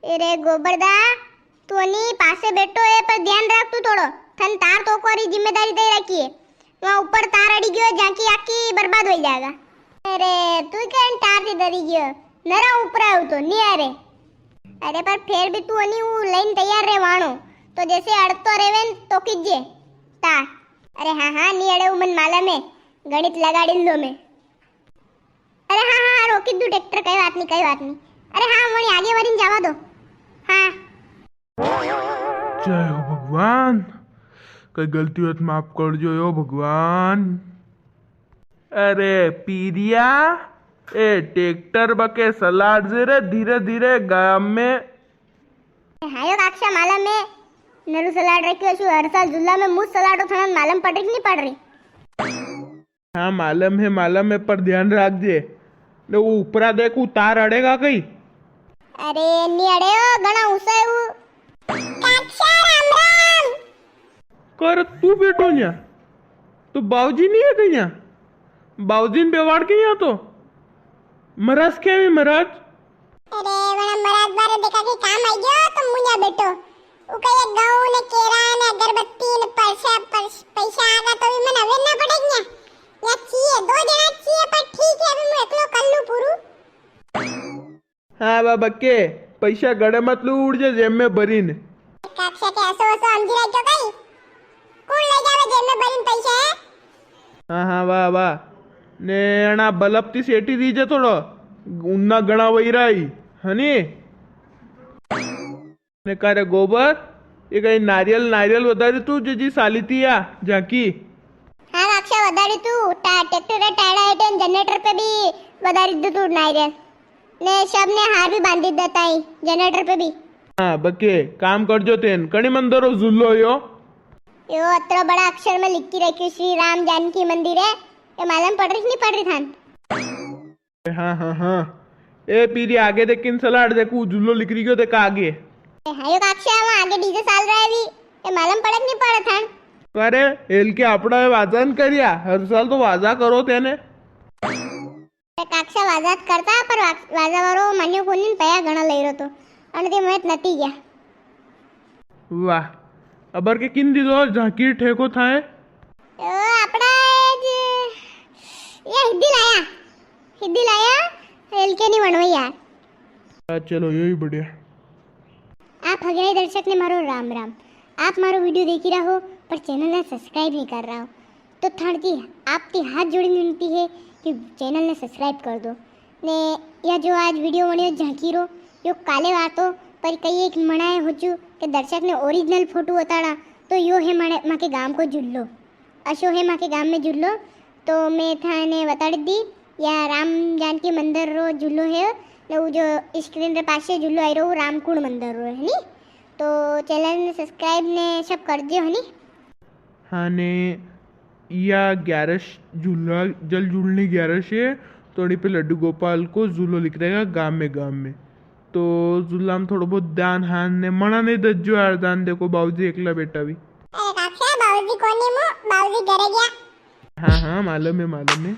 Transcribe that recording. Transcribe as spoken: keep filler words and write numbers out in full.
अरे गोबरदा, तू अनी पासे बैठो है, पर ध्यान राख तू थोड़ो। थन तार तोकवा री जिम्मेदारी दे राखी है। वहाँ ऊपर तार अड़ी गयो, झांकी आखी बर्बाद हो जाएगा। अरे, तू कई तार थी डरी गयो? नरा ऊपर आयो तो, नी आ रे। अरे, पर फेर भी तू अनी वो लाइन तैयार रे वाणो, तो जैसे अड़तो रेवे न, तो कीजे तार। अरे हाँ, हाँ, नी अड़े, वो मन मालूम है, गणित लगाड़ी लो मैं। अरे हाँ, हाँ, हाँ, रोकी दू ट्रैक्टर, कई बात नी, कई बात नी। अरे हाँ, वणी आगे वरीन जावा दो। हाँ। जय हो भगवान, कई गलती हो तो माफ कर जो, यो भगवान। अरे पीरिया, ए ट्रैक्टर बके सलाड जे रे धीरे धीरे गाम में। हाँ यो काक्षा, मालूम है, नरू सलाड रखियो छु, हर साल झूला में मुझ सलाड रो, थाने मालूम पड़ री कि नी पड़ री? हाँ, मालूम है, मालूम है, पर ध्यान राख जे। ने वो ऊपरा देख, वो तार अड़ेगा कई? अरे, नी अड़े ओ, घणा ऊंसा है वो। काक्षा, राम राम। कर तू बैठो न्या? तो बाऊजी नी है कई न्या? बाऊजी ने बेवाड़ के न्या तो? महाराज क्या है महाराज? अरे, वणा महाराज बारे देखा के काम आई गयो तो मुन्या बैठो। उ कहे गऊं ने केरा ने अगरबत्ती ने परसा, परस-, पैसा आगा तो भी मन अवेर ना पड़ेगा। या चाहिए, दो जना चाहिए, पर ठीक है, अभी मैं एकलो कर लूं पूरू। हाँ बाबा के, पैसा गड़े मत लू, उड़ जे जेब में भरीन। काक्षा के असो असो समझी रही क्यों कई? कौन ले जावे जेब में भरीन पैसा है? हाँ, हाँ, वाह, वाह। ने अणा बल्ब ती सेटी दीजे थोड़ो, उन्ना घणा वई रही, हनी? ने का रे गोबर, ये कई नारियल, नारियल वधारी तू जे जी साली ती या, झांकी। हाँ, काक्षा वधारी तू, टा-, ट्रैक्टर रे टायरा हेटे ने जनरेटर पे भी वधारी दू तू नारियल। ने सब ने हार भी बांधी देता ही, जनरेटर पे भी। हाँ, बके, काम कर जो तेन, कणी मंदिर रो झूलो यो? यो अतरो बड़ा अक्षर में लिखी रखी श्री राम जानकी मंदिर है, ये मालूम पड़ री कि नी पड़ री थान? हाँ, हाँ, हाँ। ए पीरी, आगे देख, किन सलाड देखू, झूलो लिकरी गयो देख आगे। ए, हाँ, यो काक्षा, वहाँ आगे डीजे साल रहा है अभी। ए, मालूम पड़े कि नी पड़े थान? अरे, एल के आपड़ा वाजा न करिया, हर साल तो वाजा करो तेने। ए, काक्षा वाजा तो करता, पर वा-, वाजा वारो मान्यो कोनी न, पया घणा ले रो तो। अन ते मैं नती गया। वाह, अबर के किन दीदो झांकी ठेको थाए? ओ, आपड़ा ए जे, ये हिद्दी लाया, हिद्दी लाया, एल के नी बनवाई यार। आ, चलो, यो ही बढ़िया। आप हगराई दर्शक ने मारो राम राम। आप मारो वीडियो देखी रहा हो, पर चैनल ने सब्सक्राइब नहीं कर रहा हो, तो थाणती आपती हाथ जोड़ी विनती है कि चैनल ने सब्सक्राइब कर दो। ने या जो आज वीडियो बनियो झांकी रो, यो काले वातो, पर कई एक मनाए होचू के दर्शक ने ओरिजिनल फोटो बताड़ा, तो यो है माने, माके गाम को झुल्लो। अशो है माके गाम में झुल्लो, तो मैं थाने बताड़ी दी, या राम जानकी मंदिर रो झुल्लो है, ने वो जो स्क्रीन रे पासे झुल्लो आई रो, वो रामकुंड मंदिर रो है नी। तो चैनल ने सब्सक्राइब ने सब कर दियो है नी। हाँ ने, या ग्यारस झूला, जल झूलनी ग्यारस है, तो अणी पे लड्डू गोपाल को झूलो लिख रहेगा गाम में, गाम में। तो झूला में थोड़ो बहुत दान हान ने मना ने दज्जो यार दान, देखो बाऊजी एकला बेटा भी। अरे काका, बाऊजी कोनी मु, बाऊजी घरे गया। हाँ, हाँ, मालूम है, मालूम है।